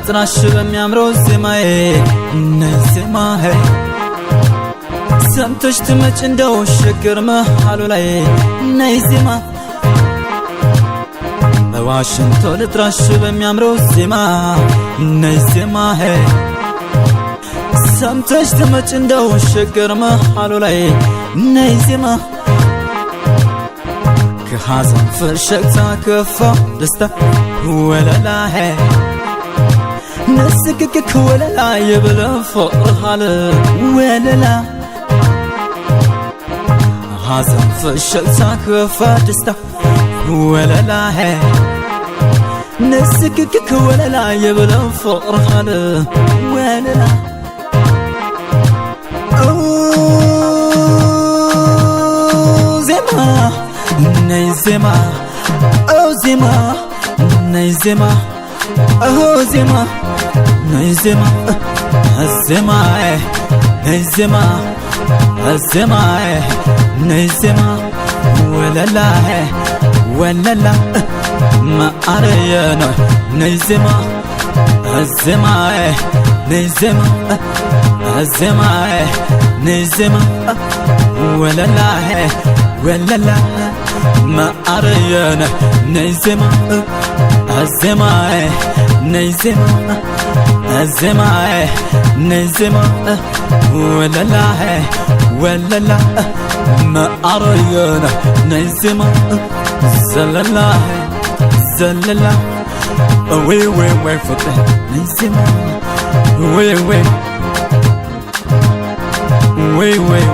ልጥራሽ በሚያምረው ዜማዬ ነይ ዜማዬ ሰምተሽ ትመጭ እንደው ሸገር መሃሉ ላይ ነይ ዜማ በዋሽንቶ ልጥራሽ በሚያምረው ዜማ ነይ ዜማዬ ሰምተሽ ትመጭ እንደው ሸገር መሃሉ ላይ ነይ ዜማ ከሐዘን ፈሸግታ ከፋ ደስታ ወለላ ንስክክክ ወለላ የበለ ፍቅርኻለ ወለላ ሐዘን ፈሸግታ ከፋ ደስታ ወለላ ንስክክክ ወለላ የበለ ፍቅርኻለ ወለላ ዜማ ነይ ዜማ ዜማ ነይ ዜማ ዜማ ነይ ዜማ ዜማ ነይ ዜማ ዜማ ነይ ዜማ ወለላ ወለላ ማአረየነ ነይ ዜማ ዜማ ነይ ዜማ ዜማ ነይ ዜማ ወለላ ወለላ ማአረየነ ነይ ዜማ ዜማ ነይ ዜማ ዜማ ነይ ዜማ ወለላ ወለላ ማአረየነ ነይ ዜማ ዘለላ ዘለላ ወይ ወይ ወይ ፍቅር ነይ ዜማ ወይ ወይ ወይ ወይ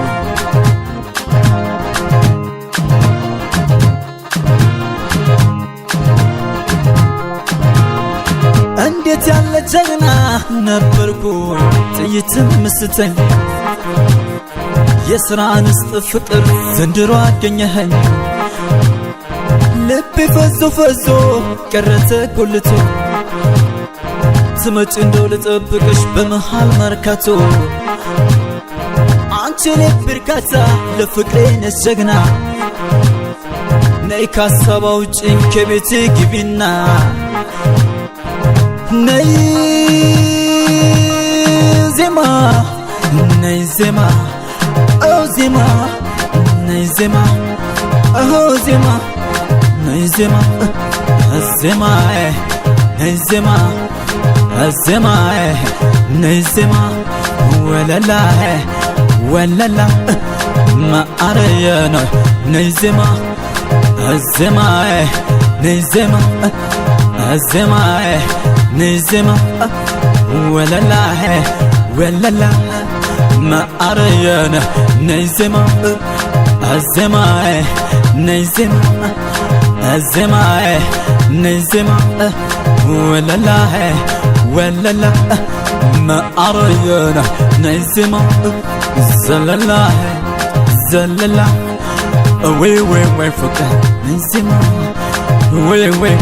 እንዴት ያለ ጀግና ነበርኩኝ ጥይትም ምስተኝ የሥራ አንስት ፍቅር ዘንድሮ አገኘኸኝ ልቤ ፈዞ ፈዞ ቀረ ተጎልቶ ትመጪ እንደው ልጠብቅሽ በመሃል መርካቶ አንቺ ልብ እርካታ ለፍቅሬ ነሽ ጀግና ነይ ካሳብ አውጪኝ ከቤቴ ግቢና ነይ ዜማ ነይ ዜማ ዜማ ነይ ዜማ ዜማ ነይ ዜማ ዜማ ነይ ዜማ ዜማ ነይ ዜማ ወለላ ወለላ ማአረየነ ነይ ዜማ ዜማ ነይ ዜማ ዜማ ነይ ዜማ ወለላ ወለላ ማአረየነ ነይ ዜማ ዜማ ነይ ዜማ ዜማ ነይ ዜማ ወለላ ወለላ ማአረየነ ነይ ዜማ ዘለላ ዘለላ ወይ ወይ ወይ ፍቅር ነይ ዜማ ወይ ወይ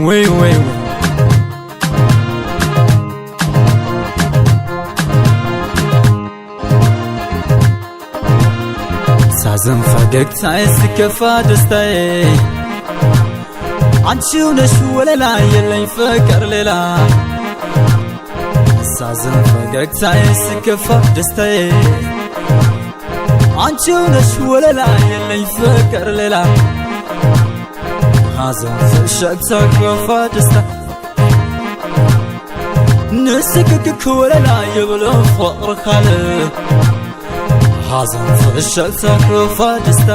ወይ ወይ ሳዘን ፈገግታዬ ስከፋ ደስታዬ አንቺው ነሽ ወለላ የለኝ ፍቅር ሌላ ሳዘን ፈገግታዬ ስከፋ ደስታዬ አንቺው ነሽ ወለላ የለኝ ፍቅር ሌላ ሐዘን ፈሸግታ ከፋ ደስታ ንስክክክ ወለላ የብሎ ፍቅር ካለ ሐዘን ፈሸግታ ከፋ ደስታ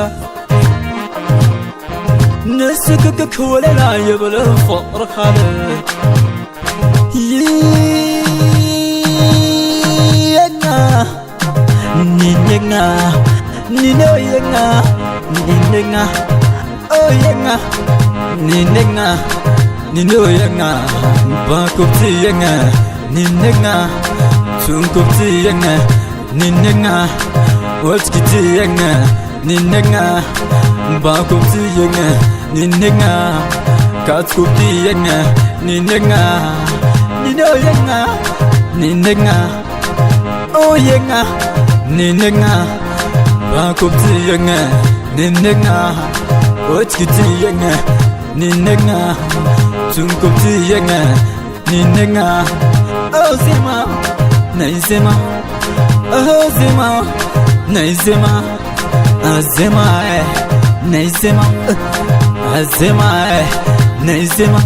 ንስክክክ ወለላ የብሎ ፍቅር ካለ የና ኒነና ኒኖ የና ኒነና የና ኒነና ኒኖ የና ባኩብቲ የና ኒነና ቱንኩብቲ የና ኒነና ወጭኪቲ የና ኒነና ባኩብቲ የና ኒነና ካትኩብቲ የና ኒነና ኒኖ የና ኒነና የና ኒነና ባኩብቲ የና ኒነና ወጭኪቲ የና ኒነግና ቱንኩብቲ የግና ኒነግና ኦ ዜማ ነይ ዜማ ኦ ዜማ ነይ ዜማ ዜማ ነይ ዜማ ዜማ ነይ ዜማ።